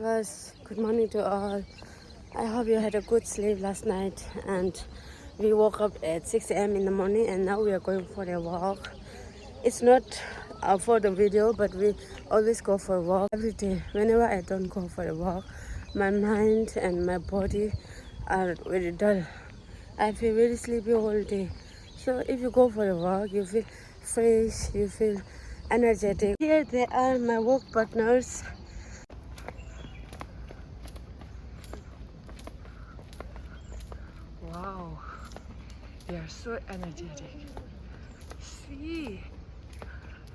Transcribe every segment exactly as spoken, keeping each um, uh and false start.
Guys, good morning to all. I hope you had a good sleep last night, and we woke up at six a m in the morning, and now we are going for a walk. It's not uh, for the video, but we always go for a walk every day. Whenever I don't go for a walk, my mind and my body are very dull. I feel very sleepy all day. So if you go for a walk, you feel fresh, you feel energetic. Here they are, my work partners. Wow, they are so energetic. See,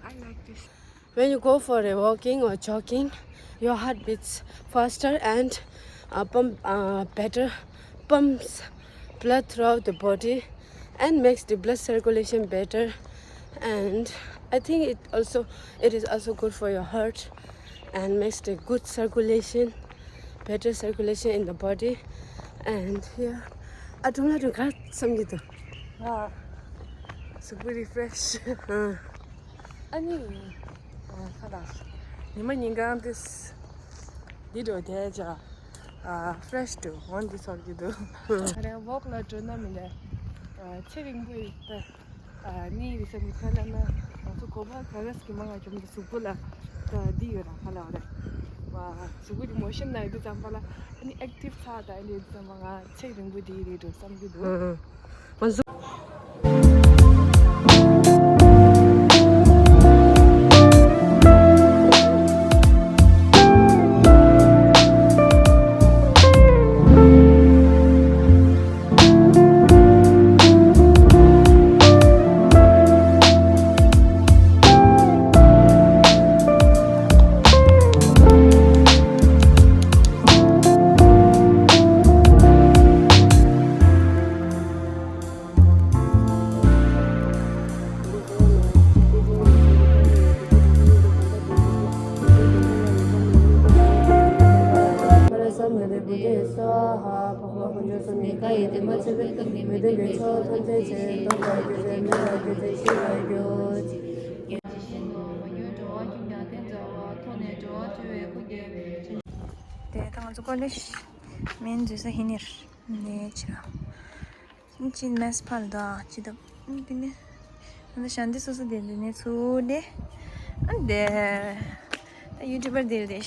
I like this. When you go for a walking or jogging, your heart beats faster and uh, pump uh, better, pumps blood throughout the body and makes the blood circulation better. And I think it also, it is also good for your heart and makes the good circulation, better circulation in the body. And yeah, I don't like to cut some gitu. Ah, so very fresh. ཨ་ནི། ཁ་ལག་ཉི་མ་ཉིན་གང་དེ་འདི་འགྲོ་དེ་ཅག་ཨ་ཕ་རེ་ཤི་འདུག་འོན་ཏེ་ཚོར་གྱི་འདུག་ཨ་རེ་ཝོག་ལ་འགྲོ་ན་མི་ལས་ཨ་ཚེ་རིང་པོ་ཡིན་ད། ཨ་ནི་རི་སེ་མི་ཁ་ལ་ན་ང་ཚོ་གོ་བ་ག་རེ་སྐྱེ་མ་ང་ཁྱོད་ཀྱི་གཟུགས་པོ་ལ་ད་འདི་ཡོད་ར་ཁ་ལ་བ་རེད་བ། གཟུགས་པོ་གི་མོ་ཤན་ན་ཡོད་དུས་ཙམ་པ་ལ་ཨ་ནི་ཨེག་ཊིབ་ཚ་ད་ཨ་ནི་ཡོད་དུས་ཙམ་པ་ང་ཚེ་རིང་པོ་འདི་རེད་འགྲོ་བསམ་གྱི་འདུག་ང་ཚོ། དེ་ད་ང་ཚོ་ཀོ་ལེ་ཇི་མིན་འཛུལ་ས་ཧི་ནིར་ནས་ཕྱིར། ཅི་མེས་ཕར་ལ་དང་ཅི་དང་། དེ་ནས་ང་ཚོ་ཞལ་འདི་སོ་སོ་དེ་འདི་ནས་ཚུར་དེ། ཨ་དེ་ད་ཡུ་ཊུབ་པར་དེ་རེད། ཨ་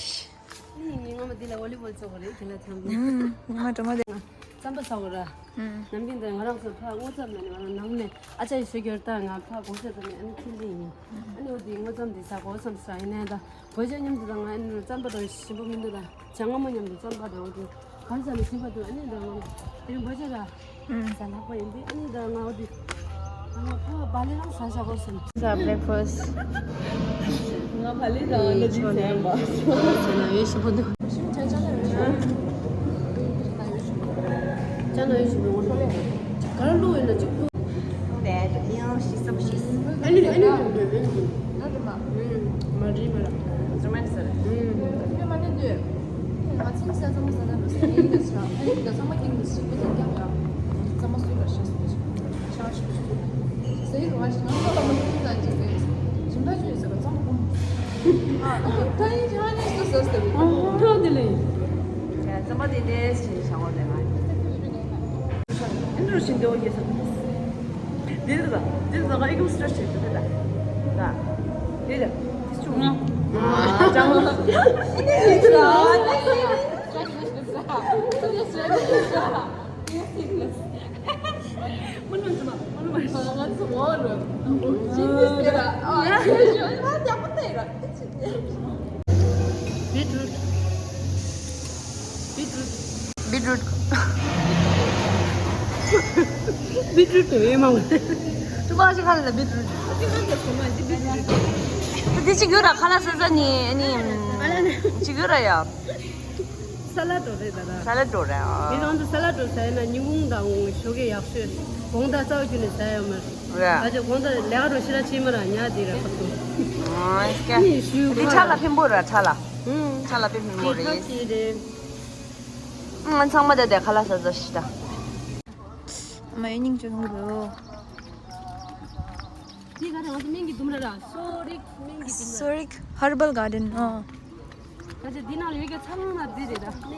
ནི་ངའི་སྔ་མ་འདི་ལ་ཝོ་ལི་བོལ་ཚོགས་པ་རེད་དེ་ལ་ཐམ་ནས། ཨུམ། ངའི་སྔ་དྲོ་མ་དེ། རྩམ་པ་ཟ་བ་ར། ཨུམ། ནམ་རྒྱུན་དེ་ང་རང་ཚོ་ཕ་སྔོ་རྩམ་ནས་ང་རང་ནང་ནས་ཨ་ཅག་ཡིས་བཟོས་རྒྱུར་ད་ང་ཕ་གོང་ཚད་དུ་ནས་ཨ་ནི་ཁྱིམ་དེ་ཡིན། ཨ་ནི་འོ་དེ་སྔོ་རྩམ་དེ་ཟ་གོ་བསམ་ཟ་ཡིན་ནའི་ད། བོད་ཆས་མཉམ་དུ་དང་ང་རྩམ་པ་དང་ཞིམ་པོ་མི་འདུག་ད། ཇ་མངར་མོ་མཉམ་དུ་རྩམ་པ་དང་འོ་དེ་གང་ཟ་ནས་ཞིམ་པ་འདུག་ཨ་ནི་ད་ང་དེ་རིང་བོད་ཆས་ད་ཟ་ལྷག་པ་ཡིན་དུས་ཨ་ནི་ད་ང་འོ་དེ་ང་ཕ་བ་ལེ་རང་ཟ་བཞག་གོ་སོང་། ཟ་བྷི་རེག་ཕ་སི། ང་བ་ལེ་དང་ལ་ཇི་ཟ་ཡང་པ། ཟ་ན་ཡོད་ཞིམ་པོ་འདུག་ཅ་ན་ཡོད་ཞིམ་པོ་ངོ་ཤོ་ལེ། གར་ལུག་ཡིན་ན་གཅིག་པུ། དེ་ཡང་ཤི་སམ་ཤི། ཨ་ནི་ཨ་ནི་ཨ་ནི་ཨ་ནི། ཨ་ནི་མ། མ་རི་མ་ར། རི་མན་སར། ཨ་ནི་མ་ནི་དུ། ང་ཚིག་ས་ཚང་མ་ས་ཚང་མ་ས་ཡིན་ད་ས། ཨ་ནི་ད་ཚང་མ་ཀིང་ནི་ཤི་པ་ད་ཀྱང་ཡ། ཚང་མ་སུ་ལ་ཤ་སུ་ལ་ཤ། ཤ་ཤ་ཤ། ས་ཡིན་ང་ཤི་ང་ཚོ་ལ་མ་ནི་ད་ཅི་ཟེ། ཇིན་ད་ཅུ་ཡི་ས་ག་ཚང་མ་ཀུམ། ཨ་ད་ཡིན་ཇ་ནི་སུ་ས་ས། ཨ་ད་དེ་ལེ། ཚང་མ་དེ་དེ་ཤི་ཤ་བ་དེ་ང་། ཨིན་འགྲོ་བཞིན་དེ་འོ་ཡེ་ས། དེ་རེད་ད། དེ་རེད་ད། ང་ཨི་ཀུམ་སི་ཊར་ཆེ་དེ་རེད་ད། ད། དེ་རེད། དེ་ཆུང་། ཨ་ཅང་། མི་ནུས་ཙམ་མ་མི་ནུས་མ། ང་ཚོ་འོ་རེད། ཇི་འདི་ཟེར་ར། ཨ་ཡ་ཞོ་ཨ་ཡག་པོ་ཏེ་ར། བི་ཊི་རུཊ། བི་ཊི་རུཊ། བི་ཊི་རུཊ། བི་ཊི་རུཊ་དེ་མེད་མང་། ཅུ་པ་ཞིག་ཁ་ལ་བི་ཊི་རུཊ། འདི་གཅིག་ཡོད་ར་ཁ་ལག་ཟ་ཟ་ནི་ཨ་ནི། གཅིག་ཡོད་ར་ཡ། ས་ལ་འགྲོ་རེད་ད་ད། ས་ལ་འགྲོ་རེད་ཨ། མི་རང་ཚོ་ས་ལ་འགྲོ་ཟ་ཡ་ན་ཉིན་གུང་དང་ཞོགས་ཀས་ཡག་ཤོས། དགོང་དག་རྩ་བ་རྒྱུ་ནས་ཟ་ཡ་ཡོད་མ་རེད། རེད། ད་ཆ་དགོང་དག་ལས་ཀ་འགྲོ་ཤི་ར་ཕྱིན་མ་ར་ཉལ་དེ་ར་ཁ་ཐུག་ཨ་ནི་ཞུ་འདི་ཁ་ཆ་ལ་ཕིན་པོ་ར་ཆ་ལ། ཨུམ། ཆ་ལ་ཕིན་པོ་རེད། ཨང་ཚང་མ་ད་དེ་ཁ་ལག་ཟ་ཟ་ཤི་ད། མ་ཡི་སྙིང་ཅུང་གི། འདི་ག་རེ་ང་ཚོ་སྨན་གྱི་ལྡུམ་ར་ར། སོ་རིག་སྨན་གྱི་ལྡུམ་ར། སོ་རིག་ཧར་བལ་གར་ཌེན། ཨ། ད་ཆ་འདི་ནང་ལ་ཡོད་ཀྱི་ཚང་མ་འདི་རེད་ད། ཚང་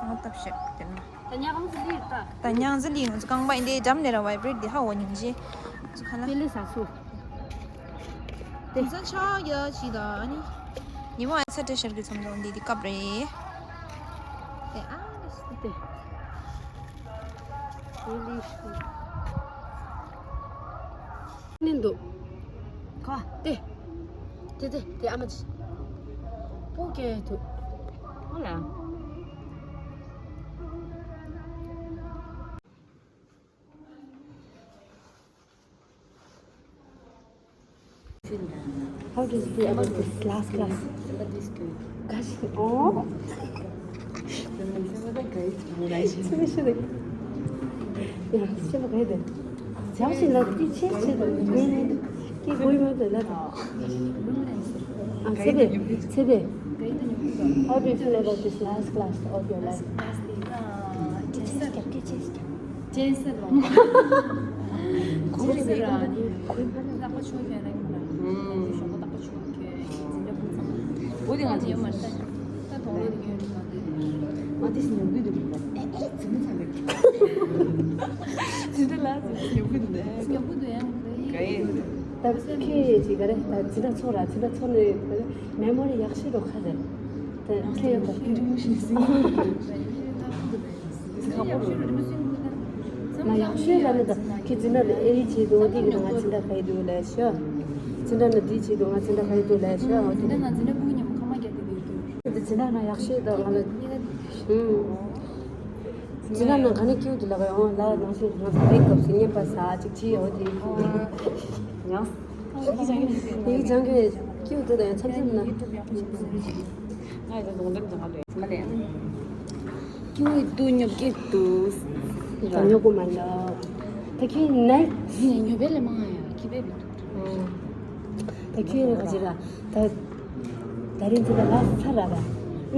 མ་ཐབས་ཤེས་དེ་ན། ད་ཉག་གང་ཟི་ལི་ད། ད་ཉག་ཟི་ལི་ང་ཚོ་རྐང་པ་འདི་འགྲམ་ནས་ར་བའི་བྲེད་འདི་ཧ་འོ་ཉིན་ཞེ། ང་ཚོ་ཁ་ན། དེ་ལས་ས་སུ། དེ་ཚོ་ཆ་ཡ་ཞིག་ད་ཨ་ནི། ཉི་མ་ཚ་དྲི་ཤར་གི་ཚོམ་ཚོམ་འདི་འདི་སྐབས་རེད། དེ་ཨ་ནི་སི་དེ། དེ་ལས་སུ། ནི་འདུག་ཁ་ཏེ། ཏེ་ཏེ་ཏེ་ཨ་མ་ཅི། པོ་ཀེ་ཏུ། ཨོ་ལ། How do you feel about this last class? Gosh, oh. ཚེ་བ་ཤི་རེད། ཡ་ཤི་བ་ག་ཡི་རེད། ཇའོ་ཤི་ལ་ཏི་ཆེ་ཆེ་དང་གོས་མེད་ཀྱི་གོས་མེད་པའི་ལ་དང་། ཨ་ཚེ་བེ་ཚེ་བེ། How do you feel about this last class of your life? ཅེས་ཀྱང་ཅེས་ཀྱང་ཅེས་ཀྱང་། ཁོང་རེ་མེད་ཀྱང་ད་ནི་གོས་མ་ལ། ལག་པ་ཆོག་གི་རེད་མ་རེད། ཞོགས་པ་ལག་པ་ཆོག་གི་འཛིན་གྲྭ་ཕུག་ཚང་། འོ་དེ་ང་ཚོ་ཡོད་མ་རེད། ད་དོང་ལོ་དེ་གྱོན་རེད་མ་རེད། ང་དེ་སི་ཉོ་གི་འདུག་ཨེ་ཨེ་ཙི་མི་ཚང་གི། ཙི་ཏ་ལ་ཙི་ཉོ་གི་འདུག་ནས། ཉོ་གི་འདུག་ཡང་ག་ཡེ། ད་ཁྱོད་ཅིག་ག་རེ་ད་ཙི་ཏ་ཚོ་ར་ཙི་ཏ་ཚོ་ནས་མེ་མོ་རི་ཡག་ཤོས་རོ་ཁ་རེད། ད་ཁྱོད་ཡོད་པ། ཁྱོད་ཅིག་མོ་ཞིག་ཟིན། ང་ཡག་ཤོས་ལ་ནི་ད་ཁྱེད་འཛིན་གྲྭ་ལ་ཨེ་རི་བྱེད་དུ་འོ་དེ་གི་ང་འཛིན་གྲྭ་ག་ཡི་འདུག་ལས་ཤོ། འཛིན་གྲྭ་ལ་དེ་བྱེད་དུ་ང་འཛིན་གྲྭ་ག་ཡི་འདུག་ལས་ཤོ། འོ་དེ་འཛིན་གྲྭ་ང་འཛིན་གྲྭ་ཕུག་ཉམས་ཁ་མ་རྒྱག་དེ་བེད་རྒྱུ། འཛིན་གྲྭ་ང་ཡག་ཤོས་དང་ང་ལ་ཧུམ། འཛིན་གྲྭ་ནང་ག་ནས་སྐྱིད་དུ་ལ་ག་ཡོང་ལ་ནང་བཞིན་ང་ཚོ་བེད་སྐབས་སུ་བརྙན་པར་ཟ་ཅིག་བྱེད་འོ་དེ་ཡང་། ཡིག་སྦྱང་གི་སྐྱིད་དུ་དང་ཡང་མཚམས་མཚམས་ན། ང་ཡི་ད་ལུང་འདྲེན་བྱ་བ་རེད། ང་ལས། ཀྱུ་ཡི་ཏུ་ཉོབ་ཀྱི་ཏུ། ད་ཉོ་གོ་མ་ལ། ད་ཁྱོད་ནའི། ཉོ་བའི་ལས་མང་ཡ་ཁྱི་བའི་བི་ཏུ། ད་ཁྱོད་རེ་ག་ཅི་ར། ད། ད་རིང་ཚེ་ད་ལ་ཚ་ར་ར།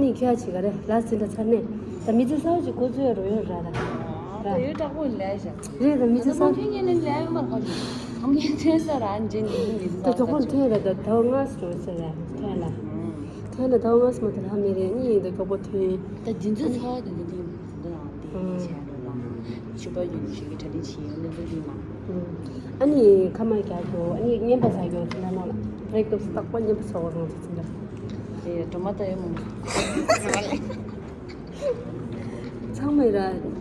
ནི་ཁྱོད་ཅི་ག་རེ་ལ་ཚེ་ད་ཚ་ནས། ད་མི་ཚེ་ས་བ་ཅིག་གོ་ཚོད་རོ་ཡོད་ར་ར། ད་ཡོད་དྲག་པོ་ལས་བྱ། རེད་ད་མི་ཚེ་ས་བ། ད་ཐོན་ངེས་ནས་ལས་མ་ག་ལ། ཐོན་ངེས་ཐོན་ས་ར་འཇིན་ནི་མི་ཚེ་ད་ས་དོ་ཁོང་ཐོན་ར་ད་ད་ང་སོ་ཟེར་ར་ཐོན་ལ། ཐོན་ལ་ད་ང་སོ་མ་ད་ལ་མི་རེད་ནི་ད་གོ་པོ་ཐོན། ད་འདི་ཚོ་ཚ་བ་དེ་འདི་འདི་འདི་རང་དེ་བྱས་འགྲོ་ལ། ཕྱུ་པ་ཡོད་ནི་ཞིག་གི་གྲ་སྒྲིག་བྱས་ཡོད་ནི་འདི་འདི་མ། ཨ་ནི་ཁ་མ་རྒྱག་རྒྱུ་ཨ་ནི་བརྙན་པ་ཟ་རྒྱུ་ཚོ་ན་ནོ་ལ་རེག་ཏོག་སི་རྟག་པ་བརྙན་པ་ཟ་བ་རང་ཚོ་ཚིག་ལ། དེ་སྒྲོལ་མ་ལྟ་ཡོད་མོ། ཚང་མས་ར་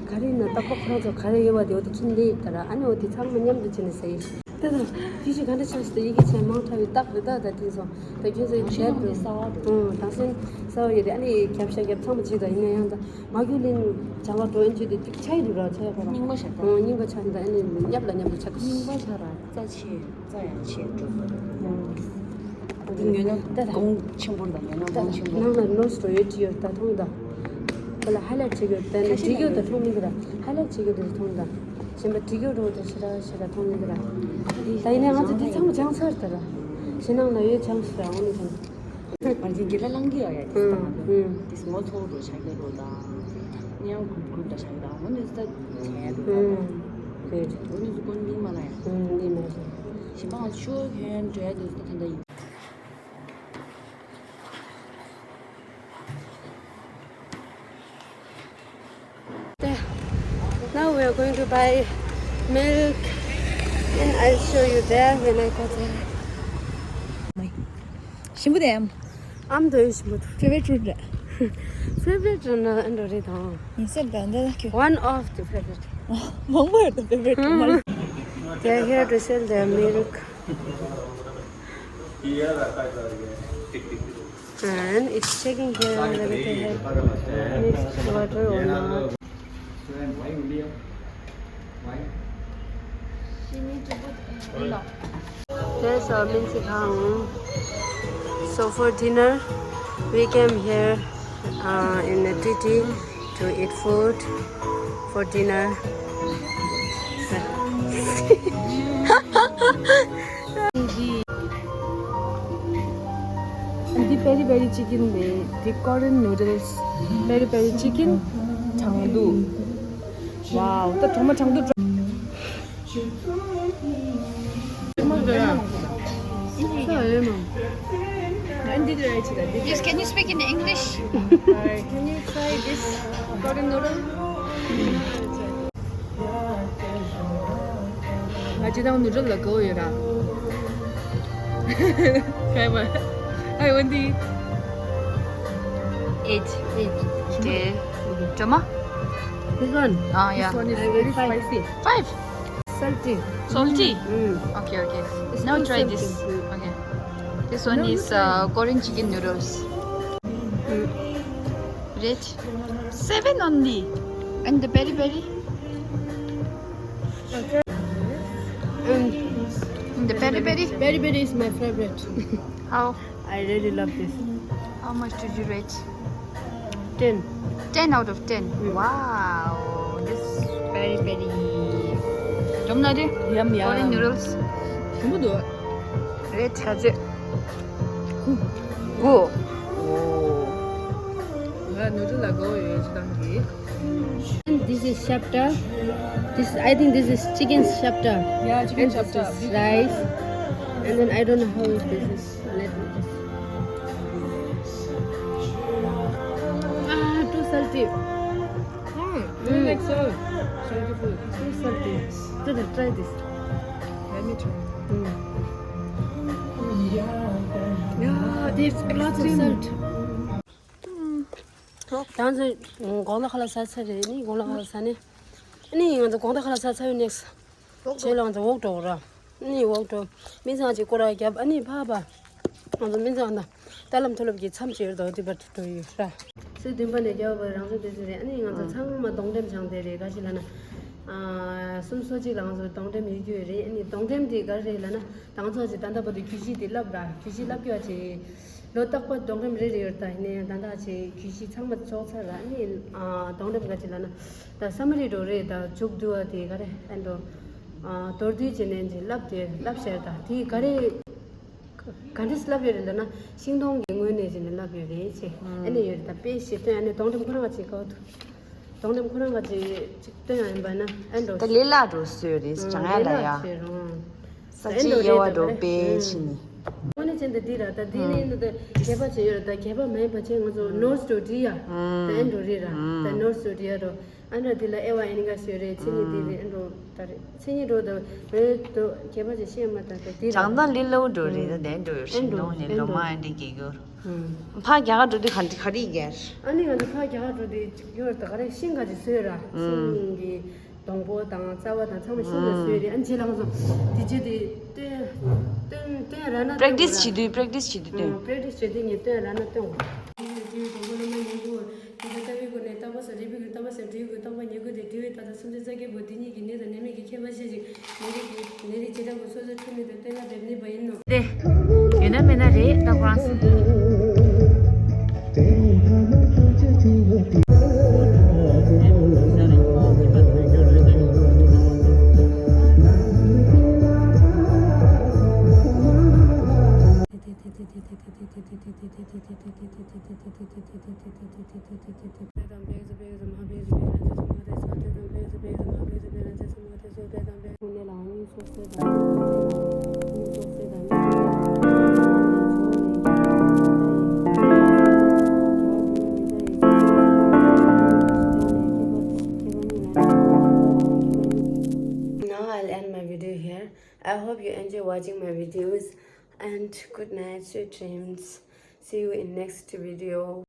ག་རེ་ན་རྟག་པ་ཁོ་རང་ཚོ་ག་རེ་ཡོད་པ་དེ་འོ་དེ་ཁྱིམ་ལས་ཡིན་ད་ར་ཨ་ནི་འོ་དེ་ཚང་མ་མཉམ་དུ་བྱས་ནས་ཟ་ཡི། ད་ད་དེ་ཞིག་ག་འདྲ་ཆགས་ཤི་ད་ཡི་གེ་ཆེན་མང་དྲགས་པའི་རྟགས་རེད་ད་ད་དེ་སོང་ད་ཁྱོད་ཚོ་ཡི་གེ་ཆེན་དང་ཤིན་ཏུ་ཨང་དང་ཤིན་གསར་བ་ཡོད་དེ་ཨ་ནི་རྒྱབ་ཤ་རྒྱབ་ཚང་མ་བྱེད་ད་ཡིན་ན་ཡང་ད་མ་རྒྱུ་ལིན་བྱ་བ་འགྲོ་ཡན་ཆོད་དེ་ཏིག་ཆ་ཡི་འདུག་ར་ཚོ་ཡ་ཁོ་རང་རྙིང་པ་ཤ་ད་ཨང་རྙིང་པ་ཆ་ད་ཨ་ནི་མཉམ་ལ་མཉམ་དུ་ཆགས་རྙིང་པ་ཆ་ར་རྩ་ཆེ་རྩ་ཡང་ཆེ་འགྲོ་ད་ད་ད་ད་ད་ད་ད་ད་ད་ད་ད་གོང་ཆེན་པོ་ར་ད་ཉོ་ན་གོང་ཆེན་པོ་ནང་ལ་ནོར་སི་ཏོ་ཡོད་ཅི་ཡོད་ད་མཐོང་ད། ཁོ་ལ་ཧ་ལ་བྱེད་དགོས་དེ་ནི་བྲིས་རྒྱུ་དང་མཐོང་མི་འདུག་ར་ཧ་ལ་བྱེད་དགོས་དེ་མཐོང་དང་། གཞན་པ་བྲིས་རྒྱུ་འགྲོ་དང་ཞེ་དྲག་ཞེ་དྲག་མཐོང་མི་འདུག་ར། ད་ཡིན་ནའི་ང་ཚོ་འདི་ཚང་མ་སྦྱངས་ཚར་ད་ར། ཞེ་ནང་ལ་ཡོད་སྦྱངས་ཚར་འོང་ནི་དང་། མར་གྱི་དགེ་ལ་ལང་གི་ཡོད་ཡ་དེ་ཨུམ་ད་ཨུམ། དེ་སྔོ་ཚོགས་འགྲོ་བྱ་རྒྱུ་འགྲོ་དང་། ཉང་གུབ་གུབ་ད་བྱ་རྒྱུ་དང་འོ་ནི་ས་བྱས་འགྲོ་ཨུམ། དང་། འོ་ནི་ས་ཀོན་ལིང་མ་ལ་ཡ། ཨུམ་ལིང་མ་ལ་ཡ། ཞིམ་པ་ང་ཆུ་ཁྱོད་འགྲོ་ཡ་དེ་ས་ད་ད་ཡིན། There. Now we are going to buy milk and I'll show you there when I go there. ཞིམ་པོ་དེ་ཨམ། ཨམ་དོ་ཡོད་ཞིམ་པོ་འདུག Favorite fruit རེད། Favorite རེད་ན་ཨ་འགྲོ་རེད་དང་། ཡིན་སེམས་དང་འདི་ལ་ཁྱོད། One of the favorite. མང་པོ་ཡོད་དང་favorite མང་པོ། They are here to sell their milk. And it's checking here whether they have mixed water or not. She need to put in milk. There's a minty khang. So for dinner, we came here uh, in the T T to eat food for dinner. འདི་peri peri chicken རེད། འདི་Korean noodles, peri peri chicken གྲང་དུ། Wow, ད་གྲོ་མ་གྲང་དུ། Yes, can you speak in English? Hi, can you try this golden noodle? ང་ཅི་དང་ནུ་ཌལ་ལ་དགའ་བོ་ཡོད་ར། Hi, Wendy. Eight. Eight. Okay. Drama? This one. Ah, yeah. This one is very spicy. Five. Salty. Salty? Mm. Okay, okay. Now try this. Okay. This one is uh, Korean chicken noodles. Rate seven only. And the peri peri? And the peri peri? Peri peri is my favorite. How? I really love this. How much did you rate? Ten. Ten out of ten. Mm. Wow. This very, very. Yum, na de? Yum, yum. Korean noodles. Good. Rate. That's it. Go. Oh. Noodle la go. And this is shapta. This, I think this is chicken shapta. Yeah, chicken shapta. Rice. And then I don't know how this is. Let me just. Ah, too salty. Mm. Do you like salt? Salty food. Too salty. Try this. Let me try. Mm. Yeah, there's lots of salt. ད་ང་ཚོ་དགོང་ལ་ཁ་ལག་ཟ་ཚར་རེད། ནི་དགོང་ལ་ཁ་ལག་ཟ་ནས་ནི་ང་ཚོ་དགོང་དག་ཁ་ལག་ཟ་ཚར་བའི་ནེགས་ཇེ་ལ་ང་ཚོ་ཝོག་འགྲོ་ར། ནི་ཝོག་འགྲོ། མི་ཚང་ཅིག་སྐོར་ར་རྒྱབ། ཨ་ནི་ཕ་ཕ་ང་ཚོ་མི་ཚང་ན་ཏཱ་ལམ་མཐོ་སློབ་ཀྱི་མཚམས་ཅིག་ཡོད་དོ། དེ་བར་དུ་འགྲོ་ཡོད་ར། ཚེས་བདུན་པ་ནས་བརྒྱད་པ་བར་རང་སོ་དེ་ཚོ་རེད། ཨ་ནི་ང་ཚོ་ཚང་མ་གདོང་འགྲེམས་བྱང་དེ་རེད། ག་ཞིག་ལ་ན་སུམ་སོ་གཅིག་ལ་ང་ཚོ་གདོང་འགྲེམས་ཡོད་རྒྱུ་རེད། ཨ་ནི་གདོང་འགྲེམས་དེ་ག་རེད་ལ་ན་ད་ང་ཚོ་ཅིག་ད་ལྟ་བར་དུ་གྱོད་གཞི་དེ་བསླབ་ར། གྱོད་གཞི་བསླབ་རྒྱུ་ཅིག་ལོ་རྟག་པར་གདོང་འགྲེམས་རེ་རེ་ཡོད་ད། ཡིན་ནའི་ད་ལྟ་ཅིག་གྱོད་གཞི་ཚང་མ་ཚོགས་ཚར་ར། ཨ་ནི་གདོང་འགྲེམས་ག་ཅིག་ལ་ན་ད་སམ་མ་རི་འགྲོ་རེད། ད་མཇུག་བསྡུ་བ་དེ་ག་རེ་ཨ་འགྲོ་མདོར་བསྡུས་བྱས་ནས་ཅིག་བསླབ་དེ་བསླབ་ཤར་ད་དེ་ག་རེ་ག་འདྲས་བསླབ་ཡོད་རེད་ལ་ན་ཤིང་སྡོང་གི་ངོས་ནས་ཅིག་ནས་བསླབ་ཡོད་རེད་ཅེ། ཨ་ནི་ཡོད་རེད། ད་དཔེ་ཞིག་སྟོན། ཨ་ནི་གདོང་འགྲེམས་ཁོ་རང་ག་ཅིག་གོ་ཐུབ། གདོང་འགྲེམས་ཁོ་རང་ག་ཅིག་ཅིག་སྟོན་ཡ་ཡིན་པ་ན་ཨ་འགྲོ་ད་ལས་སླ་འགྲོ་སྲོལ་རེད། ཨ་སྦྱང་ཡ་ལ་ཡ། ལས་སླ་སྲོལ་རུང་། ས་ཨེ་ཆེ་འགྲོ་དབྱེ་བ་རེད་འགྲོ་ད་དཔེ་ག་རེ། ཕྱིན་ནི། དངོས་གནས་ཅན་དུ་འདི་ར་ད་འདི་ནི་ནི་ད་རྒྱས་པ་བྱས་ཡོད་ར། ད་རྒྱས་པ་མ་ཡིན་པ་བྱས་ང་ཚོ་ནོར་སི་འགྲོ་འབྲི་ཡ། ད་ཨེ་འགྲོ་རེད་ར། ད་ནོར་སི་འགྲོ་འབྲི་ཡ་འགྲོ། ཨ་འདྲ་འདི་ལ་ཨེ་བ་ཨེ་ནི་ག་ཞོ་རེད། ཕྱི་ནི་འདི་རེད། ཨེ་འགྲོ་ད་རེད། ཕྱི་ནི་འགྲོ་ད་རེད་དོ། རྒྱས་པ་བྱས་ཤེས་མ་ད་ད་འདི་ར། བྱང་ད་ལི་ལོ་འགྲོ་རེད། ད་ཨེ་འགྲོ་ཡོད་ཤིང་ནོ་ནི་ལོ་མ་ཨེ་འདི་གི་གོ། ཕ་རྒྱ་གར་འགྲོ་དུས་ག་འདི་ག་རེ་རྒྱས། ཨ་ནི་ང་ཚོ་ཕ་རྒྱ་གར་འགྲོ་དུས་ཡོད་ད་ག་རེ་ཤིང་ག་ཅིག་བཟོས་ར། ཤིང་གི་སྡོང་པོ་དང་རྩ་བ་དང་ཚང་མ་ཤིང་ལ་བཟོས་རེད། ཨ་ནི་རྗེས་ལ་ང་ཚོ་དེ་རྗེས་དེ་སྟོན་སྟོན་སྟོན་ར་ན་པྲེག་ཊི་སི་བྱེད་དུས་པྲེག་ཊི་སི་བྱེད་དུས་སྟོན། པྲེག་ཊི་སི་བྱེད་དུས་ངས་སྟོན་ར་ན་སྟོན་གོ། དེ་ཡི་དེ་ཡི་སྡོང་པོ་ལ་མ་ཉན་གོ། དེ་ལྟ་བའི་སྒོ་ནས་རྟག་པ་སོགས་རིག་པའི་རྟག་པ་སོགས་འབྲས་བུ་རྟག་པ་ཉིད་སྐུ་དེ་དེ་བས་ད་ལྟ་སུམ་ཅུ་རྩ་བརྒྱད་པོ་འདི་ཉིད་ཀྱི་ནད་དང་ནད་མེད་ཀྱི་ཁྱད་པར་ཤེས་ཤིང་། ནད་རིགས་ཀྱི་ནད་རིགས་བྱེ་བྲག་པོ་སོ་སོའི་འཕྲོད་མི་དང་བསྟེན་ན་འབེབས་ནུས་པ་ཡིན་ནོ། དེ་ཡོད་ན་མེད་ན་རེད། ད་ཁོ་རང་སུ། Now I'll end my video here. I hope you enjoy watching my videos and good night, sweet dreams. See you in next video.